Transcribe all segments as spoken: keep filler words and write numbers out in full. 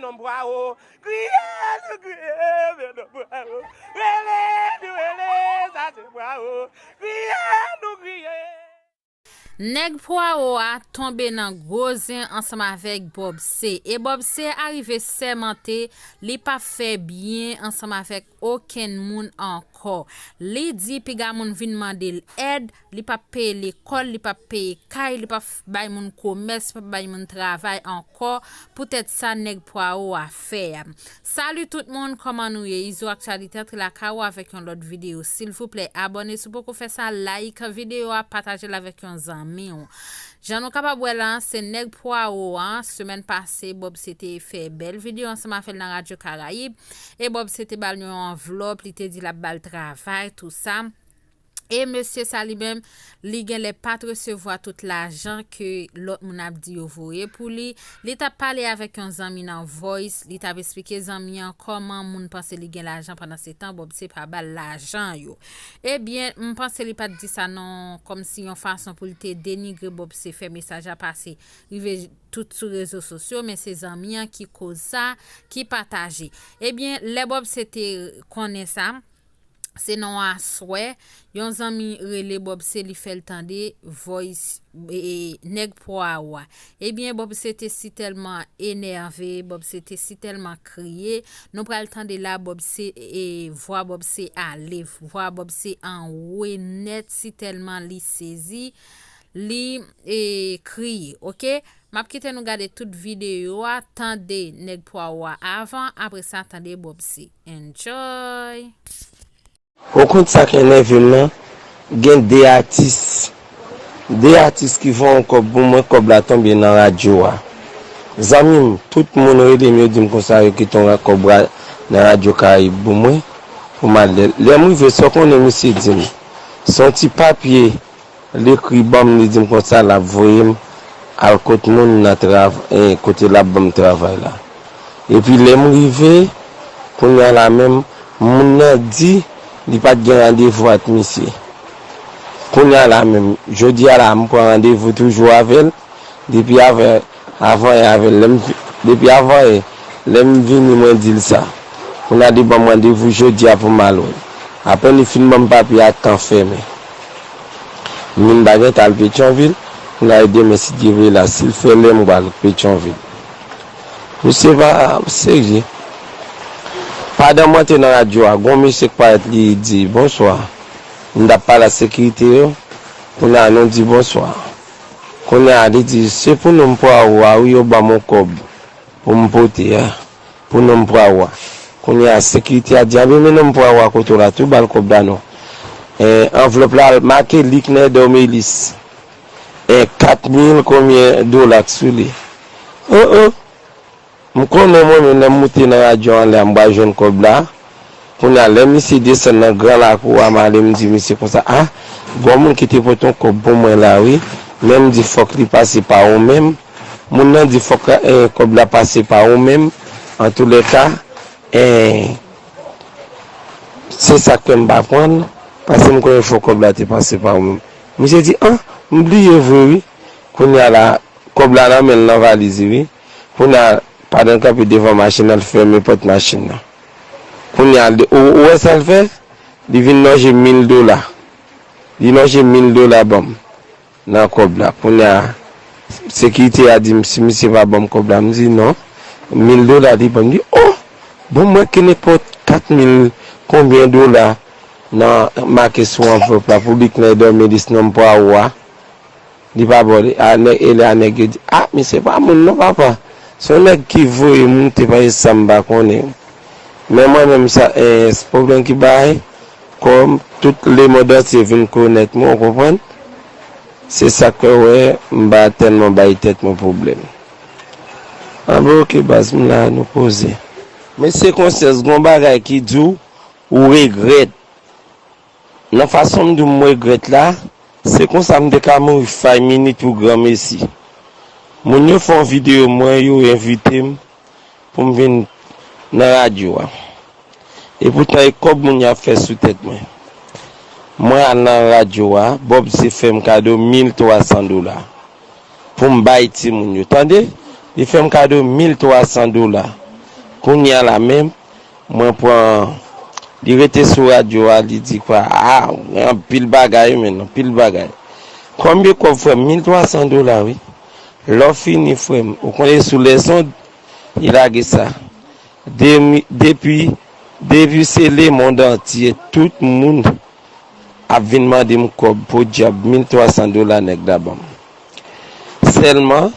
Non Pwawo, kriye nou kriye, men non Pwawo, rele nou rele, sa se Pwawo, kriye nou kriye. Nèg Pwawo a tonbe nan gwo zen ansanm avèk Bob C. E Bob C a rive sèmante li p ap fè byen ansanm avèk okenn moun ankò. Li di piga moun vin mande l èd, li p ap peye lekòl, li p ap peye kay, li p ap bay moun komès, li p ap bay moun travay ankò. Poutèt sa, nèg Pwawo a fè a. Salut tout moun, kòman nou ye? Izo Aktyalite antre lakay ou avèk yon lòt videyo. Silvouplè, abòne si w poko fè sa, like videyo a, pataje l avèk yon zanmi w. Jan nou kapab wè la, se nèg Pwawo a, semèn pase, Bob C te fè bèl videyo ansanm avè l nan Radyo Karayib. E Bob C te ba l yon anvlòp, li te di l ap ba l travay, tou sa. E mesye sa li menm, li genlè pa t resevwa tout lajan ke lòt moun ap di yo voye pou li. Li t ap pale avèk yon zanmi nan Voice, li t ap esplike zanmi an kòman moun panse li gen lajan pandan se tan Bob C pa ba l lajan yo. Ebyen, m panse li pa t di sa non, kòmsi yon fason pou li te denigre Bob C, fè mesaj la pase rive tout sou rezo sosyo, men se zanmi an ki koz sa, ki pataje. Ebyen, lè Bob C te konnen sa, se nan aswè, yon zanmi rele Bob C, li fè l tande voice, e, nèg Pwawo a. Ebyen, Bob C te sitèlman enève, Bob C te sitèlman kriye. Nou pral tande la, Bob C, e, vwa Bob C ale, vwa Bob C anwe nèt, sitèlman li sezi, li, e, kriye, oke? M ap kite nou gade tout videyo a, tande nèg Pwawo a avan, apre sa tande Bob C. Enjoy! Ou konn sa k enève m nan? Gen de atis, de atis ki voye yon kòb pou mwen, kòb la tonbe nan radyo a. Zanmi m, tout moun rele m, yo di m konsa yo kite yon kòb ra-, nan Radyo Karayib pou mwen, pou m al lè. Lè m rive, sa w konnen misye di m? Se yon ti papye li ekri ban m, li di m konsa l ap voye m al kot moun nan trav-, eh, kote l ap ban m travay la. Epi lè m rive, kounye a la menm, moun nan di li pa t gen randevou ak misye. Kounye a la menm, jodi a la, m pran randevou toujou avè l, depi avè, avan yè avè l, lè m, depi avan yè, lè m vini, mwen di l sa. Kounye a li ban m randevou jodi a pou m al wè l. Apre li fin ban m papye a, tan fèmen. M vin pa gentan al Petyonvil, kounye a demen si Dye vle la, si l fè lè m pral Petyonvil. Misye pa serye. Pandan m antre nan radyo a, gon mesye k parèt li di, "Bonswa." M t ap pale ak sekirite yo, kounye a nou di, "Bonswa." Kounye a li di, "Se pou nonm Pwawo a wi, yo ban m yon kòb pou m pote a, pou nonm Pwawo a." Kounye a sekirite a di, "Anben men nonm Pwawo a kote w la tou, ba l kòb la non." Eh, anvlòp la make Liknè Dòmelis. Eh, kat mil konbyen dola k sou li. Oh, oh. M konnen mwen menm lè m moute nan radyo anlè a, m pral jwenn kòb la. Kounye a, lè misye desann nan gran lakou a, m ale m di misye konsa, "A, gon moun ki te pote yon kòb pou mwen la wi, men m di fòk li pase pa ou menm." Moun nan di fòk, eh, kòb la pase pa ou menm. Antoulèka, eh, se sa k fè m pa pran l, paske m konnen fòk kòb la te pase pa ou menm. Misye di, "An, m bliye vre wi." Kounye a la, kòb la nan men l nan valiz li wi. Kounye a, pandan l kanpe devan machin nan, l fèmen pòt machin nan. Kounye a, li, ou, ou wè sa l fè? Li vin lonje mil dola. Li lonje mil dola ban m nan kòb la. Kounye a, sekirite a di m si misye pa ban m kòb la. M di non. Mil dola li ban m. Li di, "Oh! Bon, mwen ke nenpòt kat mil konbyen dola nan make sou anvlòp la pou Liknè Dòmelis nonm Pwawo a." Li pa ba w li. A, nèg, e lè a nèg yo di, "A, misye pa moun non, papa. Se yon nèg ki voye m moute, pa sa m pa konnen." Men mwen menm, sa, eh, se pwoblèm ki bay, kòm tout lemonn antye vin konèt mwen, ou konprann? Se sa k fè w wè m pa tèlman bay tèt mwen pwoblèm. Anben, oke, baz, m la, nou koze. Mesye Konsyans, gon bagay ki di w, ou regrèt. Nan fason m di w m regrèt la, se konsa m te ka mouri five minutes pou granmesi. Moun yo fè yon videyo mwen, yo envite m pou m vin nan radyo a. Epoutan, e kòb moun y ap fè sou tèt mwen. Mwen al nan radyo a, Bob C fè m kado mil twa san dola pou m bay timoun yo. Tande? Li fè m kado mil twa san dola. Kounye a la menm, mwen pran, li rete sou radyo a, li di kwa, a, gen anpil bagay, men anpil bagay. Kòm gen kòb, frè m, mil twa san dola, wi. Lè w fini, frè m, ou konnen sou lèzond, li lage sa. Demi-, depi, depi se lemond antye, tout moun ap vin mande m kòb, podyab, mil twa san dola nèg la ban m. Sèlman,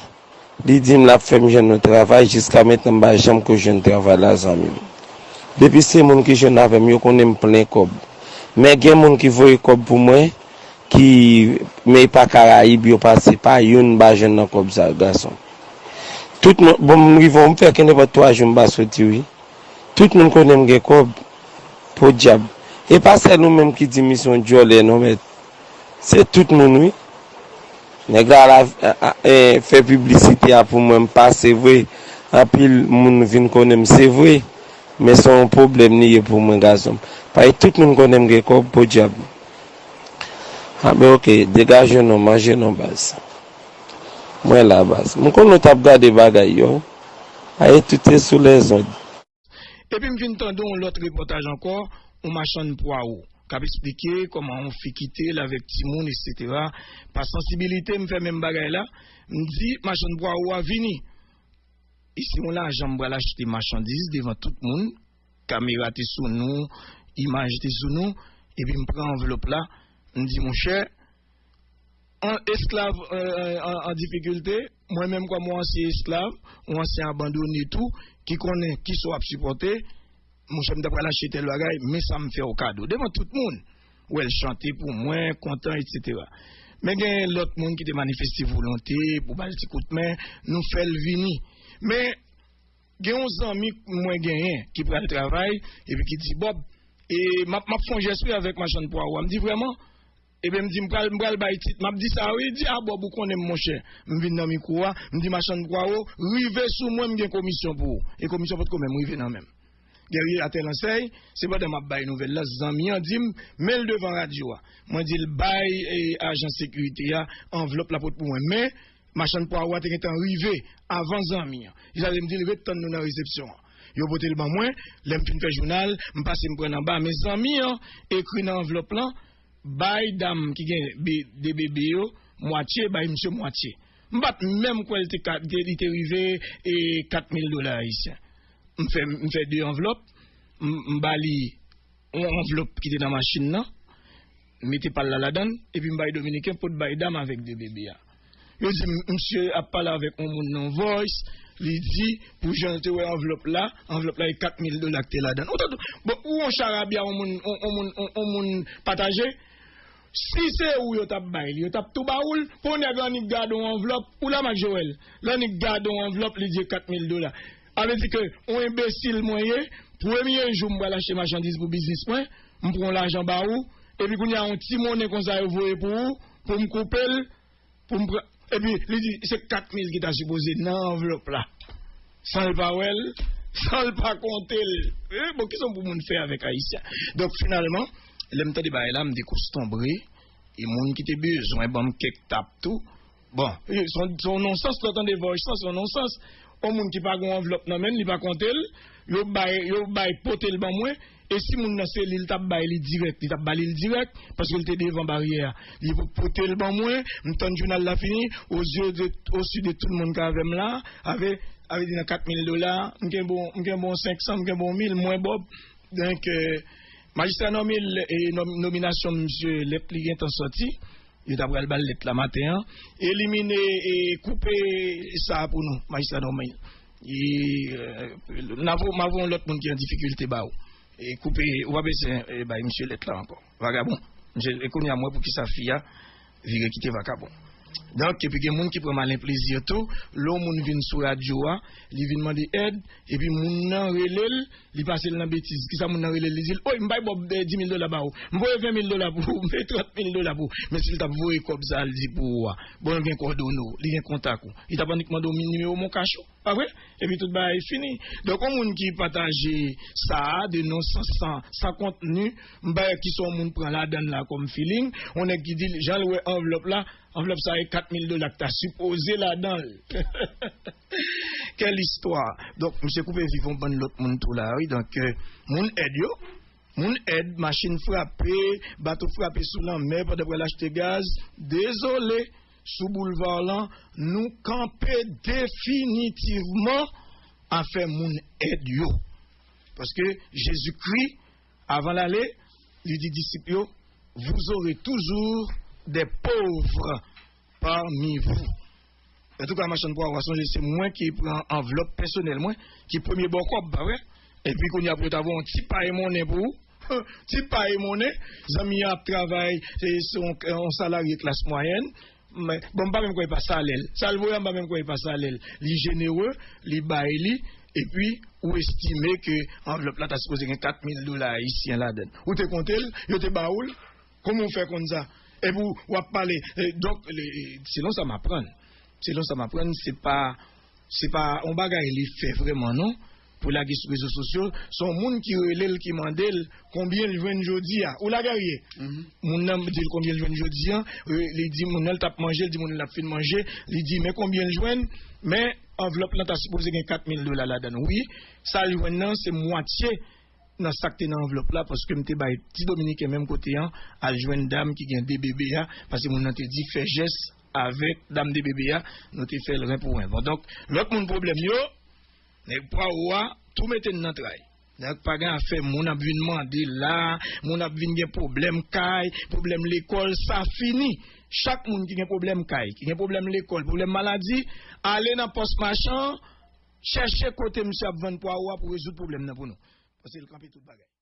li di m l ap fè m jwenn yon travay, jiska mentnan m pa janm ko jwenn travay la, zanmi m. Depi se moun ki jwenn avè m, yo konnen m plen kòb. Men gen moun ki voye kòb pou mwen, ki, men pa Karayib yo pase, pa youn m pa jwenn nan kòb sa, gason. Tout moun, bon, m rive, m fè ke nenpòt twa jou m pa soti, wi. Tout moun konnen m gen kòb. Podyab. E pa sèl ou menm ki di m se yon djòlè non, mèt. Se tout moun, wi. Nèg la la, a, a, e, fè piblisite a pou mwen, m pase vre. Anpil moun vin konnen m, se vre. Men se yon pwoblèm li ye pou mwen, gason m. Paske tout moun konnen m gen kòb, podyab. A, men oke, degaje non, manje non, baz. Mwen la, baz. M konnen w t ap gade bagay yo. Aye, tout se sou lèzond. Epi m vin tande yon lòt repòtaj ankò, yon machann pwawo, k ap eksplike kòman yon fi kite l avèk timoun, etsetera. Pa sansibilite, m fè menm bagay la, m di, machann pwawo a vini. E se yon lajan m pral achte machandiz devan tout moun, kamera te sou nou, imaj te sou nou, epi m pran anvlòp la, m di, monchè, an esklav, euh, an, an difikilte, mwen menm kòm yon ansyen esklav, yon ansyen abandone tou, ki konnen kisa w ap sipòte, monchè, m ta pral achte tèl bagay, men sa m fè w kado. Devan tout moun, wè l chante pou mwen, kontan, etsetera. Men gen lòt moun ki te manifeste volonte pou ba l ti kout men, nou fè l vini. Men gen yon zanmi mwen genyen ki pral travay, epi ki di, Bòb, e m ap, m ap fè yon jès wi avèk machann pwawo a. M di, vrèman? Ebyen, m di, m pral, m pral bay tit. M ap di sa, wi. Di, a, Bòb, ou konnen m, monchè. M vin nan mikwo a, m di, machann pwawo, rive sou mwen, m gen komisyon pou ou. E komisyon potko menm rive nan men m. Guerrier Atèlansèy, se pandan m ap bay nouvèl la, zanmi an di m, men l devan radyo a. Mwen di l, bay, e, ajan sekirite a anvlòp la pot pou mwen. Men, machann pwawo a te gentan rive avan zanmi an. Li sa vle m di l ret tann nou nan resepsyon an. Yo pote l ban mwen, lè m fin fè jounal, m pase m pran l anba, men zanmi an ekri nan anvlòp lan, bay dam ki gen be-, de bebe yo, mwatye, bay misye mwatye. M pa t menm kwè l te ka, te, li te rive, e, kat mil dola ayisyen. M fè, m fè de anvlòp, m, m ba li yon anvlòp ki te nan machin nan, m mete pa l la ladan l, epi m bay dominiken pot bay dam avèk de bebe a. Yo di m, misye ap pale avèk yon moun nan Voice, li di, pou jan l te wè anvlòp la, anvlòp la e kat mil dola ki te ladan l. Ou tande, bon, ou yon charabya, yon moun, yon, yon moun, yon, yon moun pataje? Si se ou yo t ap bay li, yo t ap tou ba ou l. Pou yon nèg annik gade yon anvlòp, ou la, Mak Joel, l annik gade yon anvlòp, li di e kat mil dola. A vle di ke yon enbesil mwen ye, premye jou m pral achte machandiz pou biznis mwen, m pran yon lajan ba ou, epi kounye a yon ti monnen konsa yo voye pou ou, pou m koupe l, pou m pran, epi li di se kat mil ki ta sipoze nan anvlòp la. San l pa wè l, san l pa konte l. E, bon, kisa pou moun fè avèk ayisyen? Donk, finalman, lè m tande bagay la, m dekostonbre. E moun ki te bezwen ban m kèk tap tou. Bon, se yon, se yon nonsans, lè w tande Voice lan, se yon nonsans. Yon moun ki pa gen yon anvlòp nan men l, li pa konte l, yo bay, yo bay pote l ban mwen. E si moun nan se li, li t ap bay li dirèk, li t ap ba li l dirèk, paske l te devan baryè a. Li pou pote l ban mwen, m tann jounal la fini, aux yeux de, aux yeux de tout moun k avè m la, avè, avè di nan kat mil dola, m gen bon, m gen bon senk san, m gen bon mil, mwen Bòb. Donk, euh, majistra Normil, e nom-, nominasyon misye, lèt li gentan sòti, yo ta pral ba l lèt la maten an, elimine e koupe sa pou nou, majistra Normil. E, euh, n a vo-, m a voye yon lòt moun ki an difikilte ba ou. E koupe, ou pa bezwen, e, bay misye lèt la ankò. Vagabon. Misye, e kounye a m wè poukisa fi a vire kite vakabon. Donk, epi gen moun ki pran malen plezi tou, lè yon moun vin sou radyo a, li vin mande èd, epi moun nan rele l, li pase l nan betiz. Kisa moun nan rele l, li di l, oy, m bay Bòb, eh, dis mil dola ba ou, m voye ven mil dola pou ou, m voye trant mil dola pou ou. Men si l t ap voye kòb sa a, l di pou ou a, bon, l gen kòdone w, li gen kontak ou, li t ap annik mande w nimewo Moncash ou. Pa vre? Epi tout bagay fini. Donk, yon moun ki pataje sa a, de non san, san, san kontni, m pa wè kisa yon moun pran ladan l la kòm feeling. Yon nèg ki di l, jan l wè anvlòp la, anvlòp sa e kat mil dola ki ta sipoze ladan l. Quelle histoire? Donk, misye koupe viv yon bann lòt moun tou la, wi. Donk, euh, moun èd yo, moun èd, machin frape, bato frape sou lanmè pandan pral achte gaz. Dezole, sou boulva lan, nou kanpe definitivman afè moun èd yo. Paske Jezikri, avan l ale, li di disip yo, vous aurez toujours des pauvres parmi vous. Antouka, machann pwawo a, sonje se mwen ki pran anvlòp pèsonèl mwen, ki premye ba w kòb, pa vre? Epi kounye a pou yo ta voye yon ti pay monnen pou ou. Ti pay monnen, zanmi an ap travay, se, se yon, yon salarye klas mwayèn. Men, bon, m pa menm kwè e pa salè l. Sa l voye a, m pa menm kwè e pa salè l. Li jenere, li bay li, epi ou estime ke anvlòp la ta sipoze gen kat mil dola ayisyen ladan l. Ou te konte l, yo te ba ou l, kòman w fè konn sa? Epi w, w ap pale. E, donk, le, selon sa m aprann, selon sa m aprann, se pa, se pa yon bagay li fè vrèman, non. Pou lage sou rezo sosyo, se yon moun ki rele l, ki mande l konbyen l jwenn jodi a. Ou la, Guerrier? Moun nan di l konbyen l jwenn jodi a, e, li di moun nan l t ap manje, li di moun nan l ap fin manje, li di, men konbyen l jwenn, men anvlòp lan ta sipoze gen kat mil dola ladan l. Wi, sa l jwenn nan, se mwatye nan sa k te nan anvlòp la, paske m te bay ti Dominiken menm kote an, al jwenn dam ki gen de bebe a, paske moun nan te di, fè jès avèk dam de bebe a, nou te fè l ren pou ren. Bon, donk, lòt moun pwoblèm yo, nèg pwawo a, tou mete n nan tray. Nèg pa gen afè, moun ap vin mande la, moun ap vin gen pwoblèm kay, pwoblèm lekòl, sa fini. Chak moun ki gen pwoblèm kay, ki gen pwoblèm lekòl, pwoblèm maladi, ale nan pòs machan, chèche kote misye ap vann pwawo a pou rezoud pwoblèm nan pou nou. Paske l kanpe tout bagay.